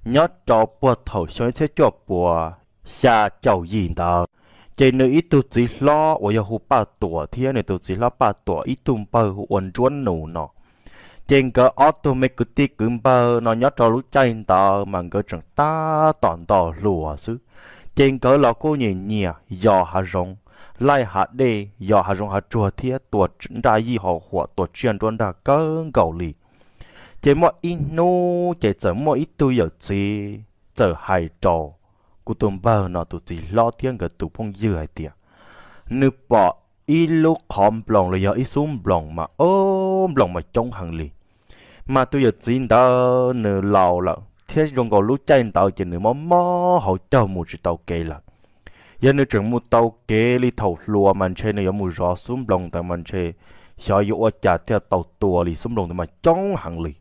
Nyob rau puag thaum xyoo ib txhiab cuaj puas xya caum yim ntawd, ces nws ib tug txiv hlob uas yog hu Paj Tuam thiab nws tus txiv hlob Paj Tuam ib tug npawg hu ua Ntsuab Nus no. Ces nkawd ob tug me kwv tij kwv npawg no nyob rau lub caij ntawd mas nkawd tseem tab tom nto hluas xwb, ces nkawd los kuj nyiam nyiam yos hav zoov, laij hav dej, yos hav zoov hav tsuag thiab tua nraj yij hau huam, tua tsiaj nruab nrag kawg nkaus li. Ces muaj ib hnub ces txawm muaj ib tug yawm txiv txawm hais rau kuv tus npawg no tus txiv hlob thiab nkawd tus phooj ywg hais tias nws pom ib lub qhov nploos los yog ib xub nploos mas ob nploos mas coob heev li. Mas tus yawm txiv ntawd nws laus lawm thiab zoo nkaus lub caij ntawd ces nws mob mob hauv caug mus tsis tau kev lawm. Yog nws tseem mus tau kev li thaum hluas mas ntshe nws yuav mus zov xub nploos ntawd mas ntshe xyov yuav ua cas thiaj tau tua li, xub nploos ntawd mas coob heev li.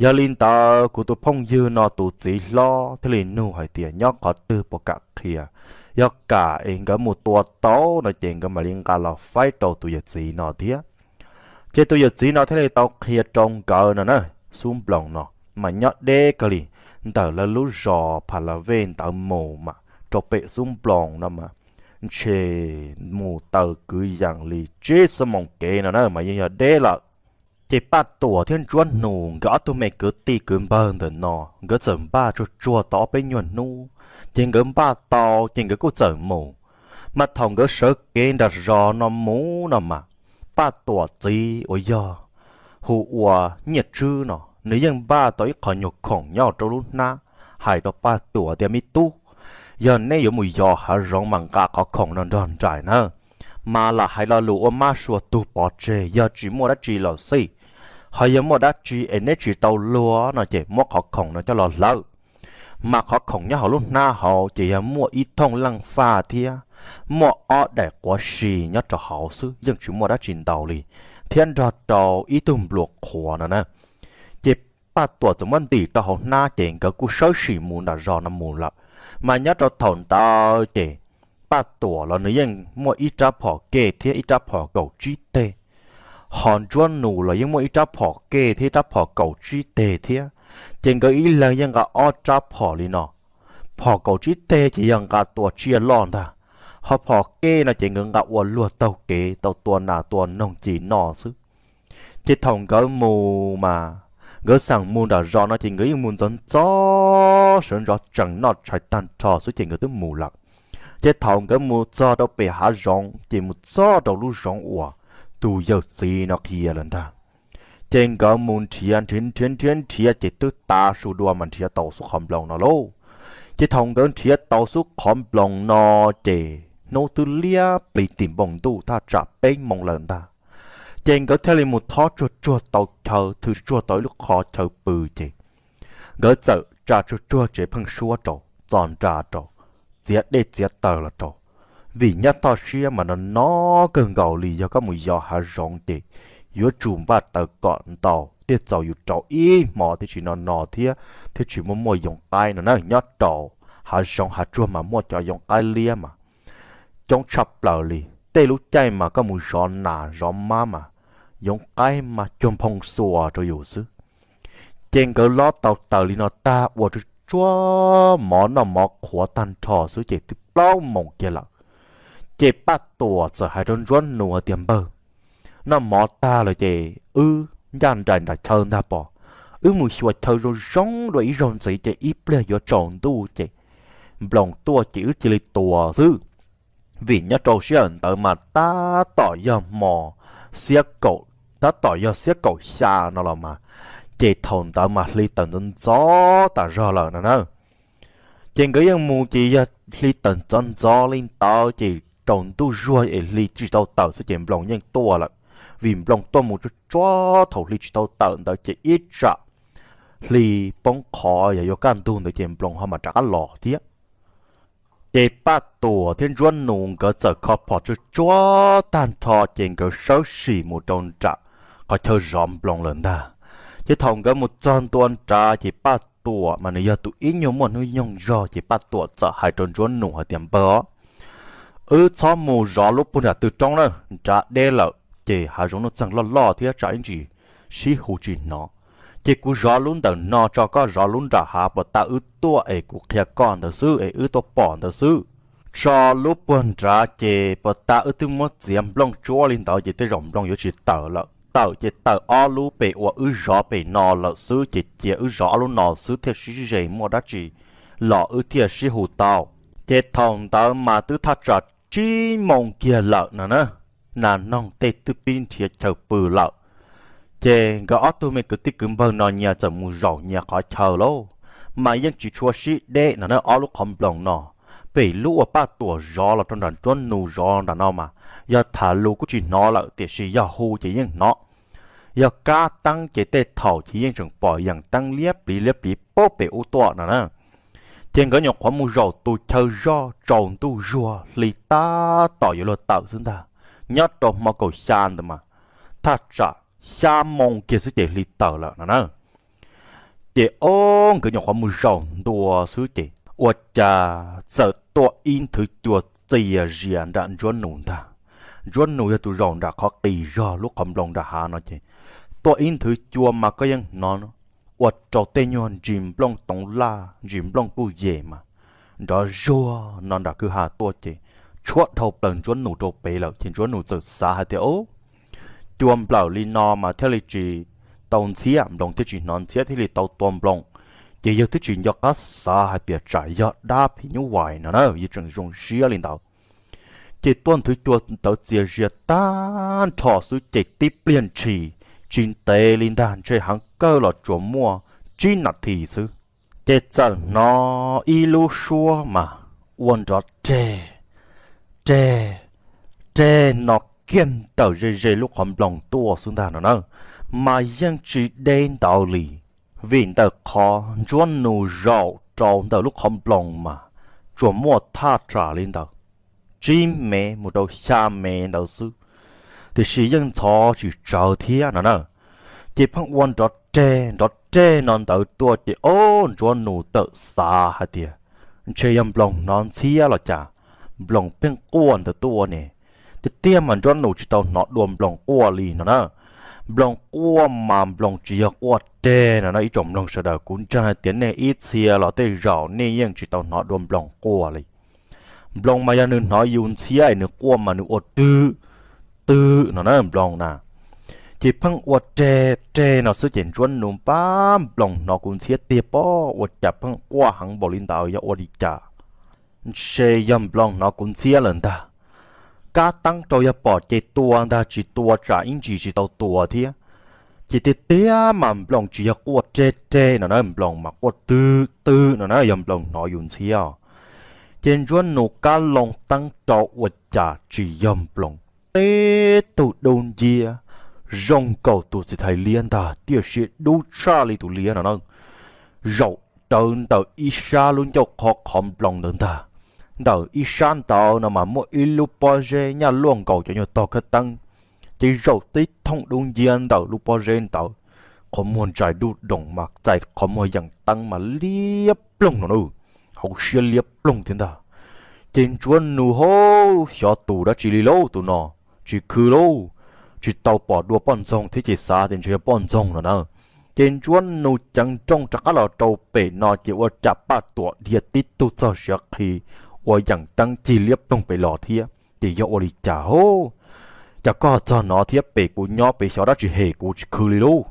Yog li ntawd kuv tus phooj ywg no tus txiv hlob thiaj li nug hais tias nyob qhov twg puas kam qhia, yog kam es nkawd mus tua tau no ces nkawd mam li nqa los faib rau tus yawm txiv no thiab. Ces tus yawm txiv no thiaj li tau qhia rau nkawd no na, xub nploos no mas nyob deb kawg li, ntawm lawv lub zos Pha La Vej ntawd mus mas rau pem xub nploos no mas ntshe mus taw kwv yees li tsib xuab moos kev no na mas yeej yog deb lawm. Ces Paj Tuam thiab Ntsuab Nus nkawd ob tug me kwv tij kwv npawg ntawm no nkawd txawm npaj tsuag tsuag tau ob peb nyuag hnub, ces nkawd npaj tau ces nkawd kuj txawm mus. Mas thaum nkawd sawv kev nram zos no mus no mas, Paj Tuam txiv uas yog hu ua Nyiaj Tswb no nws yeej npaj tau ib qho nyuag khoom nyob rau lub hnab, hais rau Paj Tuam tias me tub, yog neb yuav mus yos hav zoov mas nqa qhov khoom no nrog nraim na, mas lam hais lo lus ua mab sua tug pov tseg, yog tsis muaj dab tsi los xij, ho yog muaj dab tsi es neb tsis tau luag no ces muab qhov khoom no coj los hlawv. Mas qhov khoom nyob hauv lub hnab hauv ces yog muaj ib thooj leej faj thiab muaj ob daim quav si nyob rau hauv xwb, yeej tsis muaj dab tsi ntau li, thiab nrog rau ib tug npluas qhuav no na. Ces Paj Tuam txawm muab ntim rau hauv hnab ces nkawd kuj sawv tsees mus nram zos no mus lawm. Mas nyob rau thaum ntawd ces Paj Tuam los nws yeej muaj ib rab phom kej thiab ib rab phom kaum tsib teg, ho Ntsuab Nus los yeej muaj ib rab phom kej thiab ib rab phom kaum tsib teg thiab. Ces nkawd ib leeg yeej nqa ob rab phom li no. Phom kaum tsib teg ces yog nqa tua tsiaj loj ntag, ho phom kej no ces nkawd nqa ua luag taug kev tau tua nas tua noog ci noj xwb. Ces thaum nkawd mus mas, nkawd xeem mus nram zos no ces nkawd yeej mus ntxov ntxov sawv ntxov tsees noj tshais tag nrho xwb ces nkawd twb mus lawm. Ces thaum nkawd mus txog rau pem hav zoov ces mus txog rau lub zoov uas tus yawm txiv no qhia lawm ntag. Ces nkawd mus nrhiav nrhiav nrhiav nrhiav nrhiav ces twb tav su dua mas nrhiav tau xub qhov nploos no lauj. Ces thaum nkawd nrhiav tau xub qhov nploos no ces hnub twb liab plis tim npoo ntuj thaj tsam peb moos lawm ntag. Ces nkawd thiaj li mus thob tsuag tsuag tau chaw, thw tsuag tau ib lub qhov chaw pw ces nkawd txawm tsa tsuag tsuag tsev pheeb suab rau, txo nra rau, txiav dej txiav taws los rau. Vim nyob toj siab mas no no kawg nkaus li, yog koj mus yos hav zoov ces yuav tsum npaj taws kom ntau thiaj txaus yus rau ib hmo thiab tsis no no thiab, thiab tsis muaj muaj yoov qaib no na. Nyob rau hav zoov hav tsuag mas muaj cov yoov qaib liab mas coob tshaj plaws li. Tej lub caij mas koj mus zov nas zov mab mas yoov qaib mas cuag nphoo xuas rau yus xwb. Ces nkawd lob tau taws li no tag ua tsuag tsuag mov noj mov qhuav tag nrho xwb ces twb plaub moos kiag lawm. Ces Paj Tuam txawm hais rau Ntsuab Nus tias npawg, noj mov tag lawm ces wb ncaj nraim nram chaw ntag pom, wb mus xyuas chaw zoo zoo dua ib zaug ntxiv ces ib pliag yuav tsaus ntuj ces nploos tuaj ces wb cia li tua xwb. Vim nyob rau sij hawm ntawd mas tab tom yog hmo xiab kaum, tab tom yog xiab kaum xya no los mas, ces thaum ntawd mas hli tawm ntxov ntxov tas zog lawm no na. Ces nkawd yeej mus ces yog hli tawm ntxov ntxov li ntawd ces tsaus ntuj zuag es hli tsis tau tawm xwb ces nploos yeej tuaj lawm. Vim nploos tuaj mus tsuag tsuag thaum hli tsis tau tawm ntawd ces ib tsam hli poob qho yog yuav kaj ntug ntawd ces nploos ho mam rov qab los thiab. Ces Paj Tuam thiab Ntsuab Nus nkawd txawm kho phom tsuag tsuag tag nrho ces nkawd sawv tsees mus rau nram qhov chaw zov nploos lawm ntag. Ces thaum nkawd mus txog ntua nrad ces Paj Tuam mas nws yog tus ib nyuag muaj hnub nyoog zog ces Paj Tuam txawm hais rau Ntsuab Nus hais tias npawg os, wb txhob mus zov lub puag nram tw roob na, nrad deb lawm ces hav zoov nuj txeeg loj loj thiab tsam ib ntsis sib hu tsis hnov. Ces kuv zov lub ntawm no tso, koj zov lub nram hav, puas tas wb tuaj es kuv qhia koj ntawd xwb es wb tuaj pom ntawd xwb. Tso lub puag nrad ces puas tas wb twb muab txiav nplooj tsuab li ntawd ces tej zaum nplooj yuav tsis tawm lawm. Tawm ces tawm ob lub pem uas wb zov pem no lawm xwb, ces cia wb zov ob lub no xwb thiaj sib ze, muaj dab tsi los wb thiaj sib hu tau. Ces thaum ntawd mas twb thaj tsam tsib moo kiag lawm no na, nas noog tej twb pib nrhiav chaw pw lawm. Ces nkawd ob tug me kwv tij kwv npawg no nyias txawm mus zaum nyias qhov chaw lauj, mas yeej tsis tshua sib deb no na. Ob lub qhov nploos no, pem lub uas Paj Tuam zov los rau nram Ntsuab Nus zov nram no mas, yog tham lus kuj tsis hnov lawm, tiam sis yog hu ces yeej hnov. Yog kab teeb ces tej thaum ces yeej tseem pom yeem teeb liab pliv liab pliv pub pem ub tuaj no na. Ces nkawd nyuam qhuav mus zaum tus chaw zoj, tsaus ntuj zuag hli tab tom yuav luag tawm xwb ntag. Nyob rau hmo kaum xya ntawd mas, thaj tsam xya moo kiag xwb ces hli tawm lawm no na. Ces ob nkawd nyuam qhuav mus zaum ntua xwb ces ua cas txawm tuaj ib nthwv cua txias zias nram Ntsuab Nus ntag. Ntsuab Nus yog tus zaum nram qhov qis zog lub qhov nploos nram hav no ces tuaj ib nthwv cua mas koj yeej hnov ua rau tej nyuag ntsis nplooj toov laj ntsis nplooj kuj yem mas nrov zuag no nram kwj ha tuaj ces tshuab dhau plaws Ntsuab Nus rau pem lawm. Ces Ntsuab Nus txawm xav hais tias, Ub, cua nplawm li no mas thiaj li tsis tau ntxhiab, nploos thiaj tsis hnov ntxhiab thiaj li tau tua nploos. Ces yawg twb tsis nco qab xav hais tias tsam yog dab phim nyuj vais no na, yawg tseem zoo siab li ntawd. Ces tuaj nthwv cua ntawd txias zias tag nrho xwb ces tib pliag ntshis, tsis ntev li ntag, ntshe heev kawg los tsuas muaj tsib nas this xwb, ces txawm hnov ib lub suab mas ua nrov reg, reg, reg no kiag ntawm ze ze lub qhov nploos tuaj xwb ntag no na, mas yeej tsis deb ntawd li. Vim ntawm qhov Ntsuab Nus zaum rau ntawm lub qhov nploos mas tsuas muaj thaj tsam li ntawd tsib mev mus rau xya mev ntawd xwb, tiam sis yeej ntxhov tsis tsawg thiab no na. Ces pheej ua nrov reg nrov reg no ntawd tuaj ces ob Ntsuab Nus txawm xav hais tias ntshe yog nploos hnov ntxhiab los cas, nploos pheej quaj ntawd tuaj ne. Tiag tiag mas Ntsuab Nus tsis tau hnov dua nploos quaj li no na. Nploos quaj mas nploos tsis yog quaj reg no na ib tsoom mloog sawv daws, kuv ntseeg hais tias nej ib txhia los tej zaum nej yeej tsis tau hnov dua nploos quaj li. Nploos mas yog nws hnov yus ntxhiab es nws quaj mas nws ua twg twg no na nploos na. Ces pheej ua reg reg no xwb ces Ntsuab Nus pab nploos hnov kuv ntxhiab tiag pob, ua cas pheej quaj heev npaum li ntawd yog ua li cas? Ntshe yog nploos hnov kuv ntxhiab lawm ntag. Kab teeb rau yog pom ces tua ntag, tsis tua tsam ib ntsis tsis tau tua thiab. Ces tiag tiag mas nploos tsis yog quaj reg reg no na, nploos mas quaj twg twg no na yog nploos hnov yus ntxhiab. Ces Ntsuab Nus kab loo teeb rau ua cas tsis yog nploos, tib tug dub nciab zoo nkaus tus txiv thais liab ntag, tiam sis dub tshaj li tus liab no na. Zaum rawv ntawm ib sab lub ncauj qhov qhov nploos ntawd ntag. Ntawm ib sab ntawd no mas muaj ib lub pob zeb nyaj luaj nkaus cov nyuag tog khab teeb, ces zaum tib thooj dub nciab ntawm lub pob zeb ntawd, qhov muag ntsais duj doos mas txais qhov muag yeem teeb mas liab ploog no na, hauv siab liab ploog thiab ntag. Ces Ntsuab Nus hauv xyov tus dab tsi li lauj tus no, tsis khw lauj, tsis tau pom dua poj ntxoog thiab ces xav tias ntshe yog poj ntxoog no na. Ces Ntsuab Nus ceev nrooj rov qab los rau pem no ces ua cas Paj Tuam dhia tib tug txog siav qhi ua yeem teeb cig liab ploog pem los thiab. Ces yog ua li cas hauv, cas koj txog no thiab, pem kuv nyob pem xyov dab tsi hem kuv tsis khw li lauj,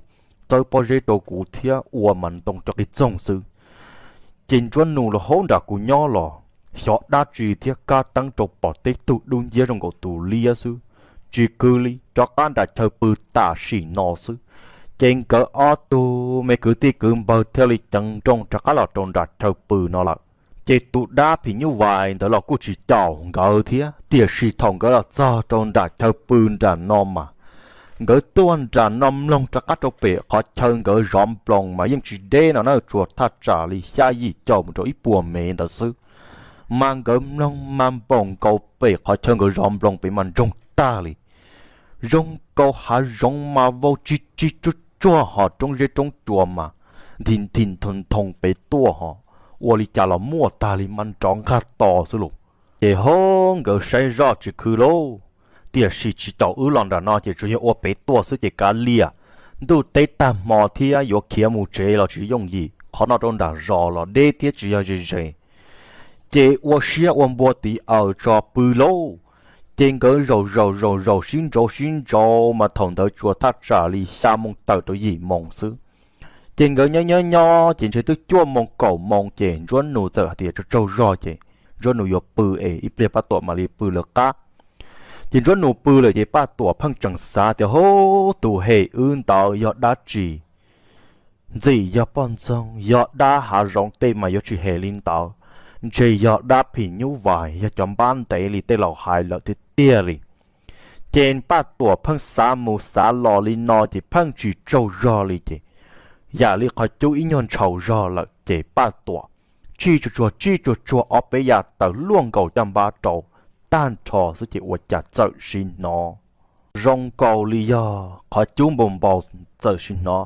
txawb pob zeb rau kuv thiab ua mas ntoo rov qi txoog xwb. Ces Ntsuab Nus los hauv nram kuv nyob los xyov dab tsi thiab, kab teeb rau pom tib tug dub nciab zoo nkaus tus liab xwb, tsis khw li, rov qab nram chaw pw tam sim no xwb. Ces nkawd ob tug me kwv tij kwv npawg thiaj li ceev nrooj rov qab los rau nram chaw pw no lawm. Ces tus dab phim nyuj vais ntawd los kuj tsis caum nkawd thiab, tiam sis thaum nkawd los txog rau nram chaw pw nram no mas, nkawd tuaj nram no mloog rov qab rau pem qhov chaw nkawd zov nploos mas yeej tsis deb no na, tsuas thaj tsam li xya yim caum mus rau ib puas mev ntawd xwb. Mas nkawd mloog mas npaum nkaus pem qhov chaw nkawd zov nploos pem mas ntsoog tag li, zoo nkaus hav zoov mas vau tsis tsis tsuag tsuag ho roob zeb roob tsua mas nthi nthi ntho ntho pem tuaj ho, ua li cas los muaj tag li mas nrov nqaj to xwb lauj. Ces hauv nkawd saib zoj tsis khw lauj, tiam sis tsis caum wb los nram no ces tsuas yog ua pem tuaj xwb ces kav liam, ntuj teb tag hmo thiab yuav khiav mus tsev los tsis yooj yim, qhov no rau nram zos los deb thiab tsis yog ze ze. Ces ua siab ua npua tiv aws tso pw lauj. Ces nkawd zaum zaum zaum zaum sib ntsauv sib ntsauv mas thaum ntawd tsuas thaj tsam li xya moo tawm rau yim moo xwb. Ces nkawd nyob nyob nyob ces ntshe twb cuaj moo kaum moo ces Ntsuab Nus txawm hais tias tsaug tsaug zog ces Ntsuab Nus yuav pw es ib pliag Paj Tuam mam li pw lawv qab. Ces Ntsuab Nus pw lawm ces Paj Tuam pheej tseem xav tias, hub, tus hem wb ntawd yog dab tsi? Ntxim yog poj ntxoog, yog dab hav zoov tej mas yuav tsis hem li ntawd, ntshe yog dab phim nyuj vais, yog cov npab ntev li tej laus hais lawm tiag tiag li. Ces Paj Tuam pheej xav mus xav los li no ces pheej tsis tsaug zog li ces yam li qhov cub ib nyuag ntshaus zog lawm ces Paj Tuam tsij tsuag tsuag tsij tsuag tsuag ob peb yav taws luaj nkaus caj npab rau tag nrho xwb ces ua cas txawm siv hnov zoo nkaus li yog qhov cub npau npau, txawm siv hnov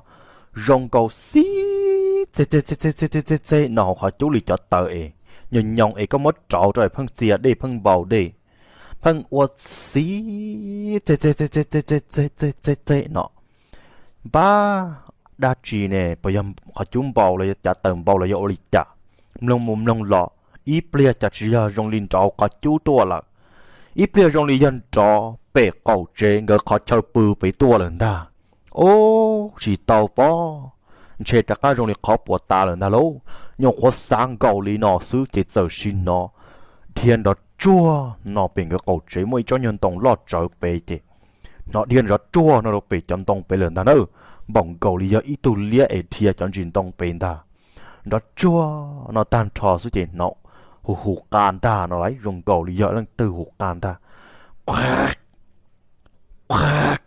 zoo nkaus xib txeg txeg txeg txeg txeg txeg txeg no hauv qhov cub li cov taws es nyoos nyoos es koj muab rauv rau es pheej txia dej pheej npau dej, pheej ua xib txeg txeg txeg txeg txeg txeg txeg txeg txeg no. Npab, dab tsi ne? Puas yog qhov cub npau los yog cav taws npau los yog ua li cas? Mloog mus mloog los, ib pliag cas tsis yog zoo li nrov qhov cub tuaj lawm, ib pliag zoo li yog nrov pem qaum tsev nkawd qhov chaw pw pem tuaj lawm ntag. Ub, tsis tau pob, ntshe rov qab zoo li qhov puas tas lawm ntag lauj. Nyuam qhuav xav nkaus li no xwb ces txawm siv hnov dhia nrov tsuag no pem nkawd qaum tsev muaj ib tsob nyuag ntoo loj tsawv pem ces hnov dhia nrov tsuag no rau pem cov ntoo pem lawm ntag na. Npaum nkaus li yog ib tug liab es dhia cov ntsis ntoo pem ntag. Nrov tsuag no tag nrho xwb ces hnov hu hu qa ntag no lauj, zoo nkaus li yog leej twg hu qa ntag. Quaj, quaj,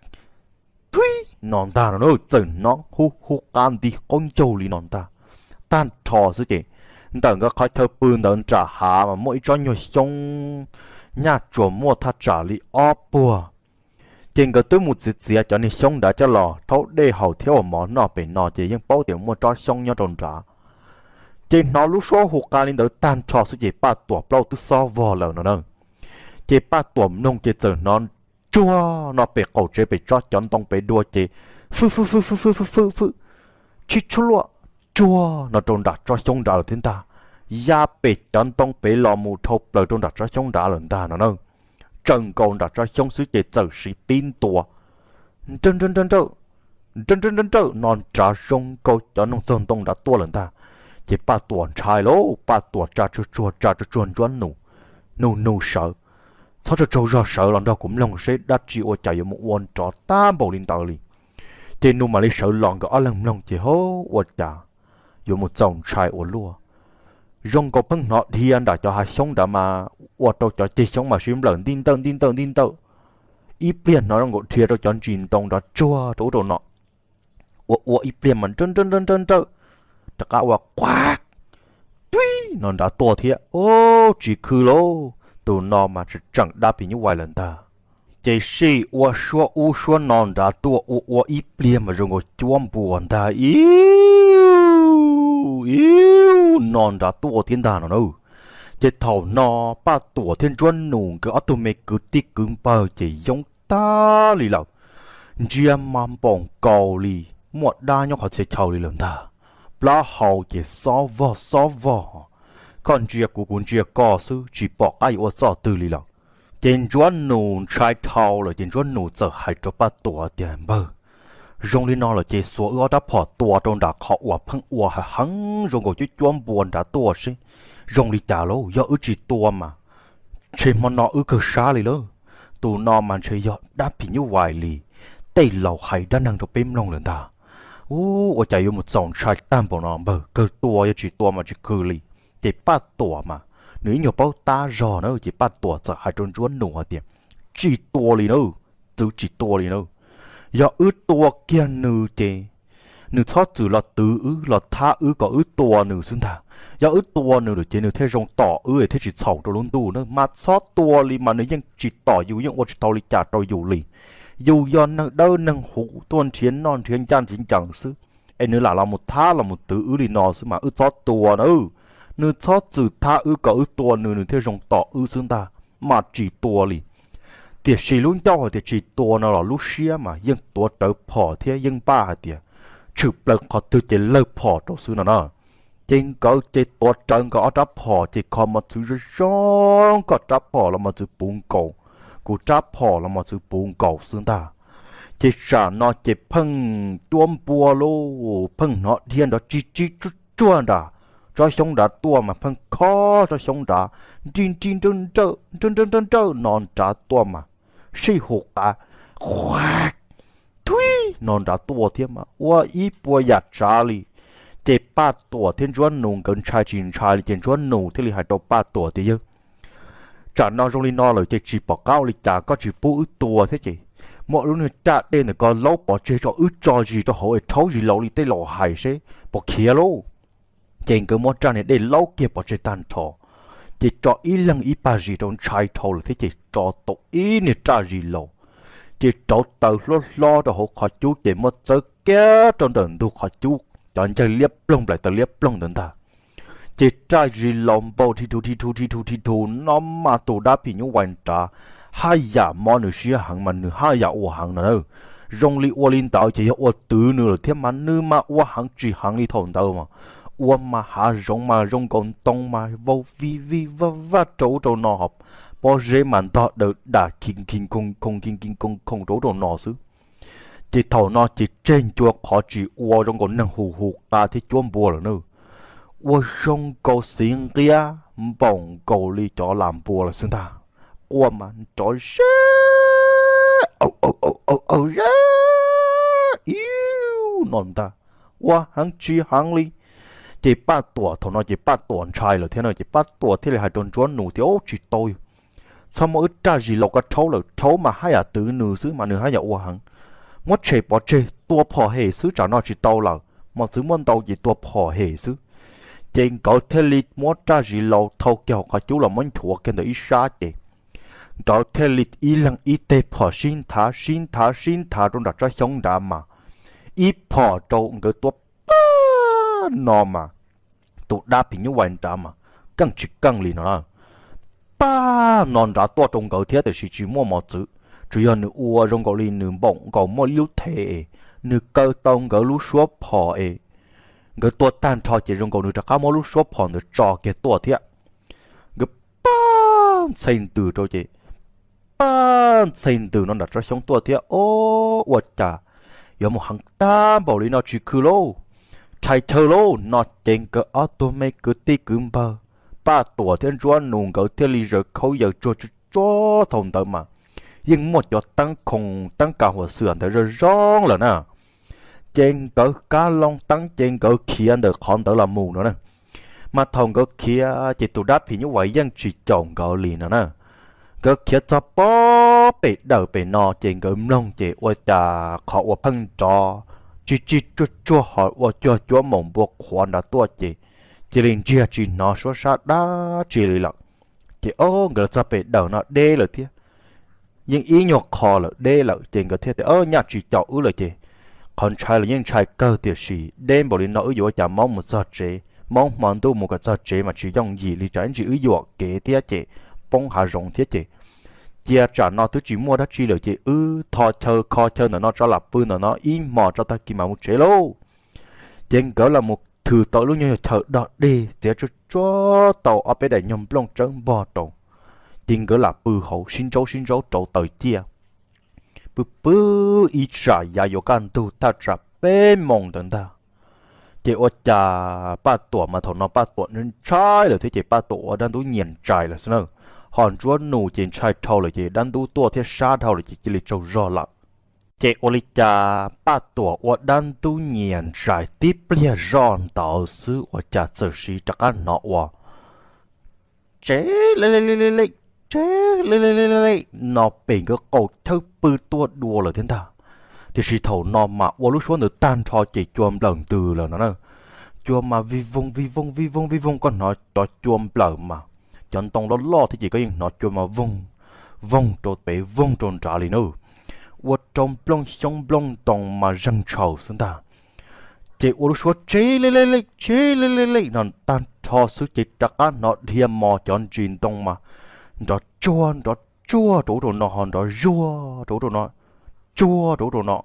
tuib no ntag no na, txawm hnov hu hu qa nti qaub ncaug li no ntag. Tag nrho xwb ces ntawm nkawd qhov chaw pw ntawd nram hav mas muaj ib tsob nyuag xyoob nyaj tsuas muaj thaj tsam li ob puag. Ces nkawd twb mus txiav txiav cov niag xyoob nrad coj los rhaub dej haus thiab ua mov noj pem no ces yeej paub tias muaj tsob xyoob nyob rau nrad. Ces hnov lub suab hu qa li ntawd tag nrho xwb ces Paj Tuam plaub twb xob vog lawm no na. Ces Paj Tuam mloog ces txawm hnov tsuag no pem qaum tsev pem tsob cov ntoo pem dua ces fwj fwj fwj fwj fwj fwj fwj, tshib tshuaj luaj tsuag no rau nram tsob xyoob nrad lawm thiab ntag. Ya pem cov ntoo pem los mus dhau plaws rau nram tsob xyoob nrad lawm ntag no na. Tsaws nkaus nram tsob xyoob xwb ces txawm siv pib ntua nrawj nrawj nrawj nrawj, nrawj nrawj nrawj nrawj no nrad zoo nkaus cov noog txog ntoo nrad tuaj lawm ntag. Ces Paj Tuam ntshai lauj, Paj Tuam tsa tsuag tsuag tsa tsuag tsuag Ntsuab Nus, nug nug sawv, txhob tsaug tsaug zog, sawv los nrog kuv mloog seb dab tsi ua cas yuav mus ua nrov tag npaum li ntawd li. Ces nws mam li sawv los nkawd ob leeg mloog ces hub, ua cas yuav mus txaus ntshai ua luaj. Zoo nkaus pheej hnov dhia nram cov hav xyoob nrad mas ua rau cov ceg xyoob mas sib nplawm nti ntawj nti ntawj nti ntawj. Ib pliag hnov zoo nkaus dhia rau cov ntsis ntoo nrov tsuag rau ub rau no. Ua ua ib pliag mas nrawj nrawj nrawj nrawj, rov qab ua quaj tuib no nrad tuaj thiab. Ub, tsis khw lauj, tus no mas tseem dab phim nyuj vais lawm ntag. Ces sij ua suab ub suab no nrad tuaj, ua ua ib pliag mas zoo nkaus cuab npua ntag, iu iu no nrad tuaj thiab ntag no na. Ces thaum no Paj Tuam thiab Ntsuab Nus nkawd ob tug me kwv tij kwv npawg ces yoob tag li lawm. Ntsia mas npaum nkaus li muaj dab nyob qhov txhia chaw li lawm ntag. Plaub hau ces xob vog xob vog, koj ntsia kuv kuv ntsia koj xwb tsis pom qab yuav ua txoj twg li lawm. Ces Ntsuab Nus ntshai dhau lawm ces Ntsuab Nus txawm hais rau Paj Tuam tias, npawg, zoo li no lawm ces xuas wb ob rab phom tua rau nram qhov uas pheej ua heev heev zoo nkaus cuab cuab npua nrad tuaj seb zoo li cas lauj. Yog wb tsis tua mas ntshe hmo no wb kawg sab li lauj. Tus no mas ntshe yog dab phim nyuj vais li tej laus hais dab neeg rau peb mloog lawm ntag. Ub, ua cas yuav mus txaus ntshai tag npaum no npawg, kawg tua, yog tsis tua mas tsis khw li. Ces Paj Tuam mas nws ib nyuag paub tab zog na ces Paj Tuam txawm hais rau Ntsuab Nus hais tias, tsis tua li na, txwv tsis tua li na. Yog wb tua kiag nws ces nws txhob txwm los twv wb los thab wb kom wb tua nws xwb ntag. Yog wb tua nws lawm ces nws thiaj zoo tom wb thiaj tsis txhaum rau lub ntuj na, mas txhob tua li mas nws yeej tsis tom yus, yeej ua tsis tau li cas rau yus li. Yus yog neeg dawb neeg huv tuaj nrhiav noj nrhiav ncaj nrhiav ncees xwb, es nws lam los mus thab los mus twv wb li no xwb mas wb txhob tua na. Nws txhob txwm thab wb kom wb tua nws, nws thiaj zoo tom wb xwb ntag, mas tsis tua li. Tiam sis lub ncauj hais tias tsis tua no los lub siab mas yeej tuav rawv phom thiab yeej npaj hais tias tshwm plaws qhov twg ces lawg phom rau xwb no na. Ces nkawd ces tuav rawv nkawd ob rab phom ces kho mos txwv zoo zoo, koj rab phom los mos txwv puv nkaus, kuv rab phom los mos txwv puv nkaus xwb ntag. Ces tsam no ces pheej cuab npua lauj, pheej hnov dhia nrov tsis tsis tsuag tsuag nram tsob xyoob nrad tuaj mas pheej khob tsob xyoob nrad nrij nrij nrawj nrawj nrawj nrawj no nrad tuaj mas sij hu qav thuib no nrad tuaj thiab mas ua ib puas yam tsav li. Ces Paj Tuam thiab Ntsuab Nus nkawd ntshai tsis ntshai li ces Ntsuab Nus thiaj li hais rau Paj Tuam tias, Yawg, tsam no zoo li no lawm ces tsis pom qab ua li cas, koj tsis pub wb tua thiab ces muab lub niag raj dej ntawm ko laub pov tseg tso, wb tso zis rau hauv es rhaub zis laus li tej laus hais seb puas khiav lauj. Ces nkawd muab raj niag dej laub kiag pov tseg tag nrho, ces tso ib leeg ib pag zis rau, ntshai dhau lawm thiab ces tso tau ib niag raj zis laus, ces rauv taws hlob hlob rau hauv qhov cub ces muab txawb kiag rau ntawm ntug qhov cub, cov ncaig liab ploog nplaim taws liab ploog ntawd ntag. Ces raj zis laus npau dhi dhu dhi dhu dhi dhu dhi dhu no mas tus dab phim nyuj vais nrad haj yam mob nws siab heev mas nws haj yam ua heev no na. Zoo li ua li ntawd ces yog ua twv nws lawm thiab mas nws mas ua heev tsis heev li thaum ntawd mas ua mas hav zoov mas zoo nkaus ntoo mas vau vij vij vaj vaj rau ub rau no, pob zeb mas ntog daws dam khi khi khoo khoo khi khi khoo khoo rau ub rau no xwb. Ces thaum no ces tseg ncua qhov tsis ua zoo nkaus neeg hu hu qa thiab cuab npua lawm na. Ua zoo nkaus xiv nqiab npaum nkaus li cov lam npua lawm xwb ntag. Quaj mas nrov zeb aw aw aw aw zeb iu no ntag, ua heev tsis heev li. Ces Paj Tuam thaum no ces Paj Tuam ntshai lawm thiab no ces Paj Tuam thiaj li hais rau Ntsuab Nus tias, Ub, tsis tau, txhob muab wb raj zis laus ko rhaub lawm, rhaub mas haj yam twv nws xwb mas nws haj yam ua heev. Muab tshem pov tseg, tua phom hem xwb, tsam no tsis tau lawm, mos txwv muaj ntau ces tua phom hem xwb. Ces nkawd thiaj li muab raj zis laus thau kiag hauv qhov cub los muab nchuav kiag ntawm ib sab ces nkawd thiaj li ib leeg ib teg phom sib nthav sib nthav sib nthav rau nram tsob xyoob nrad mas ib phom rau nkawd tua pag no mas tus dab phim nyuj vais nrad mas keej tsis keej li no na. Pag no nrad tuaj rau nkawd thiab tiam sis tsis muaj mos txwv, tsuas yog nws ua zoo nkaus li nws npaum nkaus muaj ib lub thev es nws kaw tau nkawd lub suab phom es nkawd tua tag nrho ces zoo nkaus nws rov qab muab lub suab phom ntawd tso kiag tuaj thiab. Nkawd pag ntxhe ntws rau ces pag ntxhe ntws no nram tsob xyoob tuaj thiab. Ob, ua cas yuav mus heev tag npaum li no tsis khw lauj, rhais chaw lauj no ces nkawd ob tug me kwv tij kwv npawg Paj Tuam thiab Ntsuab Nus nkawd thiaj li zaws khaub yaws tsuag tsuag thaum ntawd mas yeej muaj cov teeb khoom teeb kav huam xwm ntawd zoo zoo lawm na. Ces nkawd kab loo teeb ces nkawd khiav ntawm qhov ntawd los mus no na. Mas thaum nkawd khiav ces tus dab phim nyuj vais yeej tsis caum nkawd li no na. Nkawd khiav txog pob pem dawm pem no ces nkawd mloog ces ua cas qhov uas pheej nrov tsis tsis tsuag tsuag ho ua cuag cuab maum npua qhuav nrad tuaj ces cia li ntsiag tsis hnov suab sab dab tsi li lawm. Ces ob nkawd txog pem dawm no deb lawm thiab, yeej ib nyuag qho lawm deb lawm ces nkawd thiaj tias, Nyaj tsis caum wb lawm ces qhov ntshai los yeej ntshai kawg tiam sis deb npaum li no wb yuav ua cas maub mus txog tsev, maub hmo ntuj mus kom txog tsev mas tsis yooj yim li, tsam ib ntsis wb yuam kev thiab ces poob hav zoov thiab ces cia tsam no twb tsis muaj dab tsi lawm ces wb tho chaw kho chaw ntawm no tso lam pw ntawm no ib hmos tso tag kis mam mus tsev lauj. Ces nkawd los mus thws tau lub nyuag chaw dog deg txiav tsuag tsuag tau ob peb daim nyuag nplooj tsawb npog rau, ces nkawd lam pw hauv sib ntsaub sib ntsaub rau taws ciaj. Pw pw ib tsam yav yuav kaj ntug thaj tsam peb moos ntawd ntag, ces ua cas Paj Tuam mas thaum no Paj Tuam ntshai lawm thiab ces Paj Tuam ua dab ntub nyias ntsais lawm xwb na. Ho Ntsuab Nus ces ntshai dhau lawm ces dab ntub tuaj thiab sab dhau lawm ces cia li tsaug zog lawm. Ces ua li cas Paj Tuam ua dab ntub nyias ntsais tib pliag zoj ntawd xwb ua cas txawm sim rov qab hnov ua tsev le le le le le, tsev le le le le no pem nkawd qaum chawb pw tuaj dua lawm thiab ntag. Tiam sis thaum no mas ua lub suab ntawd tag nrho ces cua nplawm ntws lawm no na. Cua mas vij voog vij voog vij voog vij voog, koj hnov cov cua nplawm mas cov ntoo loj loj thiab ces koj yeej hnov cua mas voog voog rau pem voog rau nrad li na. Ua rau nplooj xyoob nplooj ntoo mas zeeg tshaus xwb ntag. Ces ua lub suab tsev le le le tsev le le le no tag nrho xwb ces rov qab hnov dhia mos cov ntsis ntoo mas nrov tsuag nrov tsuag rau ub rau no ho nrov zuag rau ub rau no, tsuag rau ub rau no.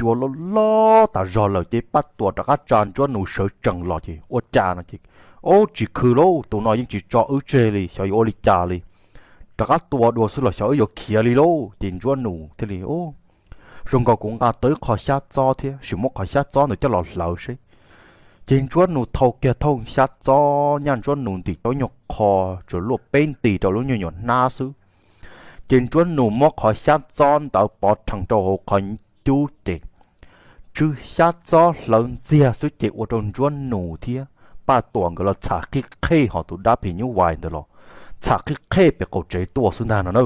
Cua loj loj tas zog lawm ces Paj Tuam rov qab tsa Ntsuab Nus sawv tsees los ces ua cas no ces, Ub, tsis khw lauj, tus no yeej tsis tso wb tseg li, xyov yuav ua li cas li. Rov qab tua dua xwb los xyov wb yuav khiav li lauj. Ces Ntsuab Nus thiaj li, Ub, zoo nkaus kuv nqa tau ib qho xyab txob thiab, sim muab qhov xyab txob ntawd coj los hlawv seb. Ces Ntsuab Nus thau kiag thooj xyab txob, nyaj Ntsuab Nus ntim tau nyuag qho, tsuas luaj peb nti rau lub nyuag nyuam hnab xwb. Ces Ntsuab Nus muab qhov xyab txob ntawd pov rhees rau hauv qhov cub ces tsw xyab txob hlawv ntxiag xwb ces ua rau Ntsuab Nus thiab Paj Tuam nkawd los txham qhib qhej, ho tus dab phim nyuj vais ntawd los txham qhib qhej pem qaum tsev tuaj xwb ntag no na.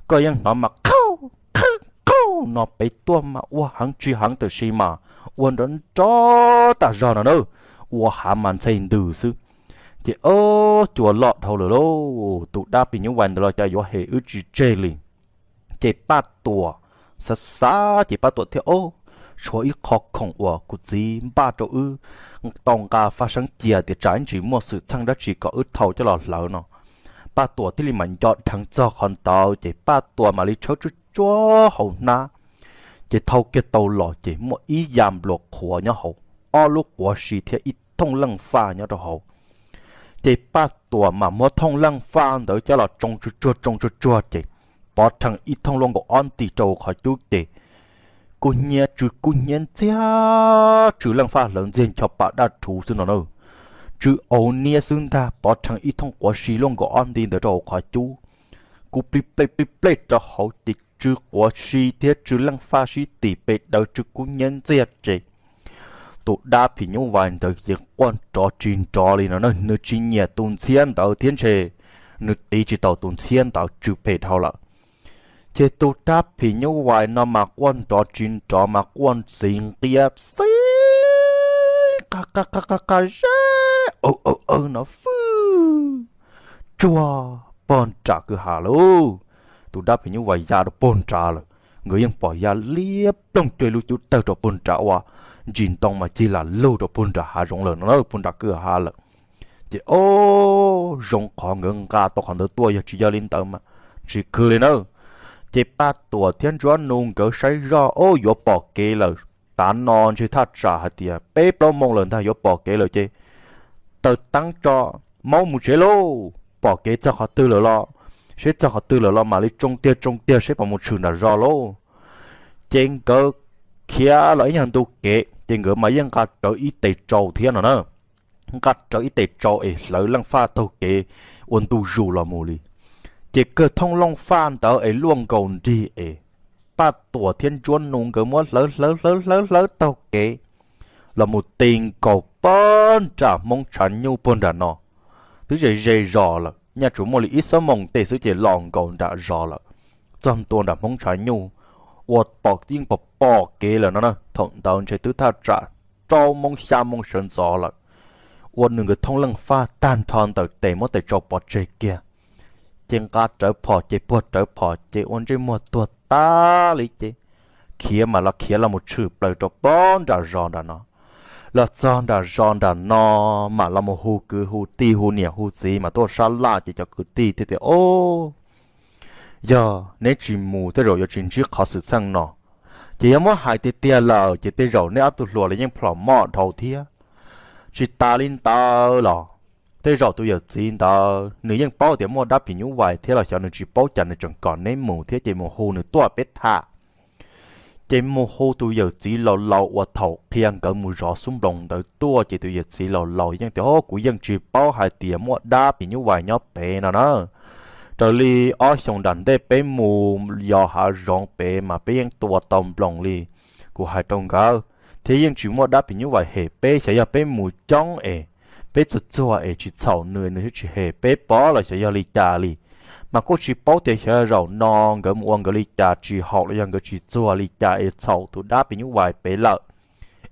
Koj yeej hnov mas qhauj qhauj qhauj no pem tuaj mas ua heev tsis heev tab sis mas ua nrov nrov tas zog no na, ua hav mas ntxhe ntws xwb. Ces ob cua loj dhau lawm lauj, tus dab phim nyuj vais ntawd los cas yuav hem wb tsis tseg li. Ces Paj Tuam xav xav ces Paj Tuam thiaj, Ob, tshuav ib qho khoom uas kuv txiv npaj rau wb tau nqa faj seeb cia tias tsam ib ntsis muaj xwm txheej dab tsi kom wb thau coj los hlawv no. Paj Tuam thiaj li mam nco dheev txog qhov ntawd ces Paj Tuam mam li tshawb tsuag tsuag hauv hnab, ces thau kiag tau los ces muaj ib yam npluas qhuav nyob hauv, ob lub quav si thiab ib thooj leej faj nyob rau hauv. Ces Paj Tuam mam muab thooj leej faj ntawd coj los tsoo tsuag tsuag tsoo tsuag tsuag ces pov rhees ib thooj luaj nkaus ob nti rau qhov cub ces kub hnyiab tsw kub hnyiab ntxiag, tsw leej faj hlawv ntxiag ncho pa daj rhuv xwb no na. Tsw auv niab xwb ntag, pov rhees ib thooj quav si luaj nkaus ob nti ntawd rau hauv qhov cub, kub plij plej plij plej rau hauv ces tsw quav si thiab tsw leej faj sib tim pes daws tsw kub hnyiab ntxiag ces tus dab phim nyuj vais ntawd ces quaj nrov tsis nrov li no na, nws tsis nyiam tus ntxhiab ntawd thiab ntshe nws tiv tsis tau tus ntxhiab ntawd, tsw phem dhau lawm. Ces tus dab phim nyuj vais no mas quaj nrov tsis nrov mas quaj ntxiv nqiab xib qa qa qa qa qa zeb aw aw aw no fwj tsuag pog nram kwj ha lauj. Tus dab phim nyuj vais ya rau pog nrad lawm, nkawd yeej pom ya liab ploog cuag lub cub tawg rau pog nrad ua ntsis ntoo mas cig lam lug rau pog nrad hav zoov lawm no na, pog nrad kwj ha lawm. Ces ob zoo qhov nkawd nqa tau qhov ntawd tuaj, yog tsis yog li ntawd mas tsis khw li na. Ces Paj Tuam thiab Ntsuab Nus nkawd saib zoj ob yuav pom kev lawm, tav no ntshe thaj tsam hais tias peb plaub moos lawm ntag yuav pom kev lawm ces taws teeb tso, maub mus tsev lauj, pom kev txog qhov twg lawm los, seb txog qhov twg lawm los mam li tsoo tiag tsoo tiag seb puas mus tshwm nram zos lauj. Ces nkawd khiav los ib nyuag ntu kev ces nkawd mas yeej nqa rawv ib tes tsau thiab no na, nqa rawv ib tes tsau es hlawv leej faj taug kev ua ntu zus los mus li. Ces kawg thooj leej faj ntawd es luaj nkaus nrig es Paj Tuam thiab Ntsuab Nus nkawd muab hlawv hlawv hlawv hlawv hlawv taug kev los mus ti nkaus pog nram Hmoob tshav nyuj pog nram no. Twb ze ze zos lawm, nyaj tsuas muaj li ib xuab moos tej xwb ces los nkaus nram zos lawm. Txog ntua nram Hmoob tshav nyuj, ua pom yeej pom pom kev lawm no na, thaum ntawd ntshe twb thaj tsam rau moos xya moos sawv ntxov lawm. Ua nws nkawd thooj leej faj tag nrho ntawm tes muab tes tsau pov tseg kiag, ces nqa rawv phom ces puag rawv phom ces ua ntsej muag tuag tag li ces khiav mas los khiav los mus tshwm plaws rau pog nram zos nram no. Los txog nram zos nram no mas los mus hu kwv hu tij hu niam hu txiv mas tuaj sab laj ces cov kwv tij thiaj tias, Ob, yog neb tsis mus tej zaum yuav tsis ntsib qhov xwm txheej no. Ces yog muab hais tiag tiag lawm ces tej zaum neb ob tug hluas los yeej plhom moj dhau thiab. Tsis tas li ntawd los tej zaum tus yawm txiv ntawd nws yeej paub tias muaj dab phim nyuj vais thiab los xyov nws tsis paub cas nws tseem kom neb mus thiab ces mus hu nws tuaj peb tham. Ces mus hu tus yawm txiv laus laus uas thaum qhia nkawd mus zov xub nploos ntawd tuaj ces tus yawm txiv laus laus yeej tias, Ob, kuv yeej tsis paub hais tias muaj dab phim nyuj vais nyob pem no na. Raws li ob xyoos nram ntej peb mus yos hav zoov pem mas peb yeej tua tau nploos li. Kuv hais rau nkawd thiab yeej tsis muaj dab phim nyuj vais hem peb, xyov yog peb mus coob es peb txuag txuag es tsis txhaum nws, nws thiaj tsis hem peb pob los xyov yog li cas li. Mas kuj tsis paub tias xyov zaum no nkawd mus ua nkawd li cas tsis haum los yog nkawd tsis txuag li cas es txhaum tus dab phim nyuj vais pem lawm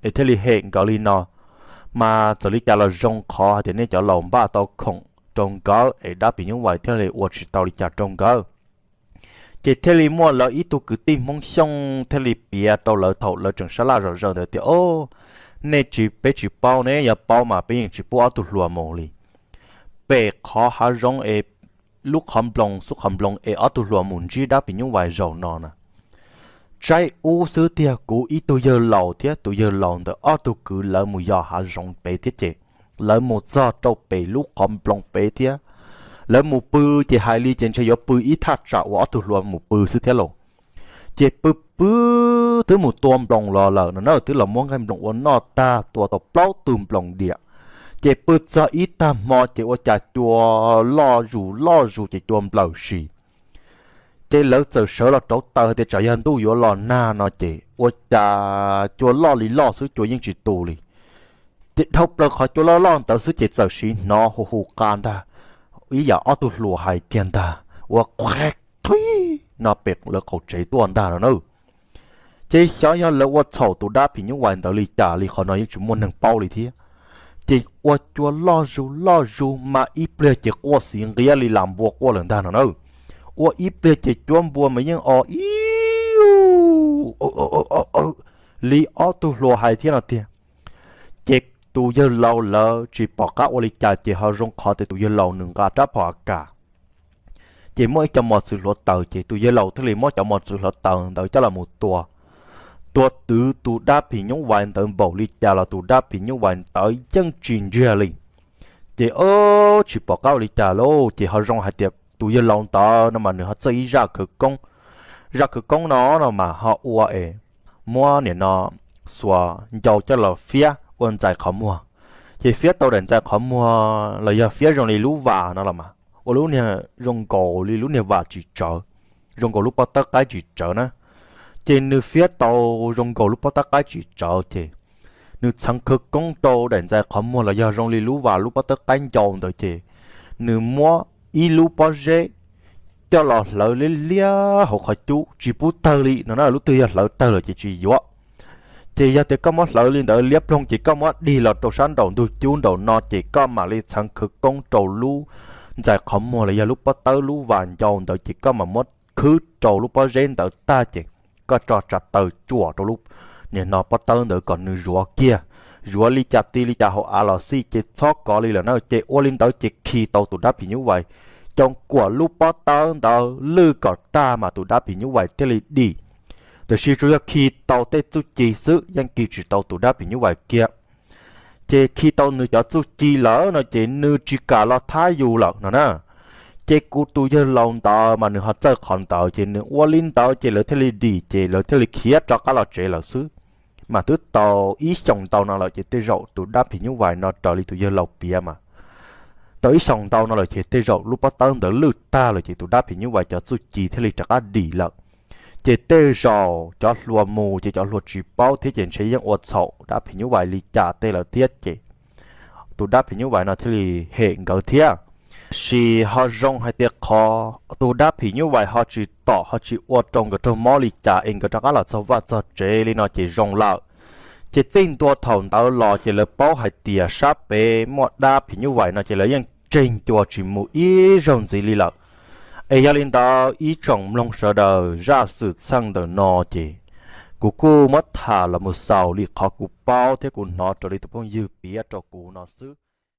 es thiaj li hem nkawd li no. Mas txawm li cas los zoo qhov hais tias nej cov laus npaj tau khoom rau nkawd es dab phim nyuj vais thiaj li ua tsis tau li cas rau nkawd. Ces thiaj li muaj lawv ib tug kwv tij Hmoob Xyooj thiaj li piav rau lawv thaum lawv tseem sab laj zom zaws ntawd tias, Ob, nej tsis, peb tsis paub, nej yuav paub mas peb yeej tsis pub ob tug hluas mus li. Pem qhov hav zoov es lub qhov nploos xub qhov nploos es ob tug hluas mus ntsib dab phim nyuj vais zaum no na. Tsaib ub xwb tiag, kuv ib tug yawg laus thiab tus yawg laus ntawm ob tug kwv lawv mus yos hav zoov pem thiab ces lawv mus txog rau pem lub qhov nploos pem thiab. Lawv mus pw ces hais li ces ntshe yuav pw ib thaj tsam uas ob tug hluas mus pw xwb thiab lauj. Ces pw pw twb mus tua nploos los lawm no na, twb los muab nqaij nploos ua noj tag, tua tau plaub tug nploos diam. Ces pw txog ib tag hmo ces ua cas cua loj zus loj zus ces cua nplawm si. Ces lawv txawm sawv los rauv taws hais tias tsam yog ntuj yuav los nag no ces ua cas cua loj li loj xwb, cua yeej tsis tu li. Ces dhau plaws qhov cua loj loj ntawd xwb ces txawm sim hnov hu hu qa ntag, ib yam ob tug hluas hais kiag ntag, ua qheb thuib no pem lawv qaum tsev tuaj ntag no na. Ces xyov yog lawv ua txhaum tus dab phim nyuj vais ntawd li cas li, qhov no yeej tsis muaj neeg paub li thiab. Ces ua cua loj zus loj zus mas ib pliag ces quaj xiv nqiab li las npua quaj lawm ntag no na. Ua ib pliag ces cuab npua mas yeej o ib li ob tug hluas hais thiab no tiag. Ces tus yawg laus lawv tsis pom qab ua li cas ces ho zoo qhov tias tus yawg laus nws nqa rab phom a kas, ces muaj ib co mos txwv hluav taws, ces tus yawg laus thiaj li muab cov mos txwv hluav taws ntawd coj los mus tua. Tua twv tus dab phim nyuj vais ntawd npaum li cas los tus dab phim nyuj vais ntawd yeej tsis ntsiag li. Ces o, tsis pom qab ua li cas lauj, ces ho zoo hais tias tus yawg laus ntawd no mas nws ho txawj ib zaj khawv koob. Zaj khawv koob no no mas ho ua es muab nim no xuas ncau coj los fiab ua ntxais qhov muag. Ces fiab tau daim ntxais qhov muag los yog fiab zoo li lub vas no los mas ua lub niag zoo nkaus li lub niag vas tsis tsawv, zoo nkaus lub pob tawb qaib tsis tsawv na. Ces nws fiab tau zoo nkaus lub pob tawb qaib tsis tsawv ces nws txheev khawv koob rau daim ntxais qhov muag los yog zoo li lub vas lub pob tawb qaib ncau ntawd ces nws muab ib lub pob zeb coj los hlawv liab liab hauv qhov cub tsis pub tawg li no na, lub twg yog hlawv tawg lawm ces tsis yuav. Ces yog tias koj muab hlawv li ntawd liab ploog ces koj muab dig los rau sab nraum ntug cub nraum no ces koj mam li txheev khawv koob rau lub ntxais qhov muag los yog lub pob tawb lub vas ncau ntawd ces koj mam muab khwb rau lub pob zeb ntawd tag ces koj tso tsav taws tsuam rau lub niag no pob tawb ntawd kom nws zuav kiag, zuav li cas ti li cas hauv av los xij ces txhob kov li lawm na. Ces ua li ntawd ces khi tau tus dab phim nyuj vais coo kuam lub pob tawb ntawd lwj kom tag mas tus dab phim nyuj vais thiaj li dim. Tiam sis tsuas yog khi tau tej txuj ci xwb yeej khi tsis tau tus dab phim nyuj vais kiag. Ces khi tau nws cov txuj ci lawm no ces nws tsis kam los thab yus lawm no na. Ces kuv tus yawg laus ntawd mas nws ho txawj qhov ntawd ces nws ua li ntawd ces lawv thiaj li dim ces lawv thiaj li khiav rov qab los tsev lawm xwb. Mas twb tau ib xyoos ntau no lawm ces tej zaum tus dab phim nyuj vais no raws li tus yawg laus piav mas tau ib xyoos ntau no lawm ces tej zaum lub pob tawb ntawd lwj tag lawm ces tus dab phim nyuj vais cov txuj ci thiaj li rov qab dim lawm. Ces tej zaum cov hluas mus ces cov hluas tsis paub thiab ces ntshe yeej ua txhaum dab phim nyuj vais li cas tej lawm thiab ces tus dab phim nyuj vais no thiaj li hem nkawd thiab. Tab sis ho zoo hais tias qhov tus dab phim nyuj vais ho tsis tom ho tsis ua rau nkawd raug mob li cas es nkawd rov qab los txog vaj txog tsev li no ces zoo lawm. Ces txij ntua thaum ntawd los ces lawv paub hais tias sab pem muaj dab phim nyuj vais no ces lawv yeej tseg ncua tsis mus ib zaug ntxiv li lawm. Es yog li ntawd ib tsoom mloog sawv daws, zaj xwm txheej ntawm no ces kuv kuj muab tham los mus xaus li qhov kuv paub thiab kuv hnov raws li tus phooj ywg piav rau kuv no xwb.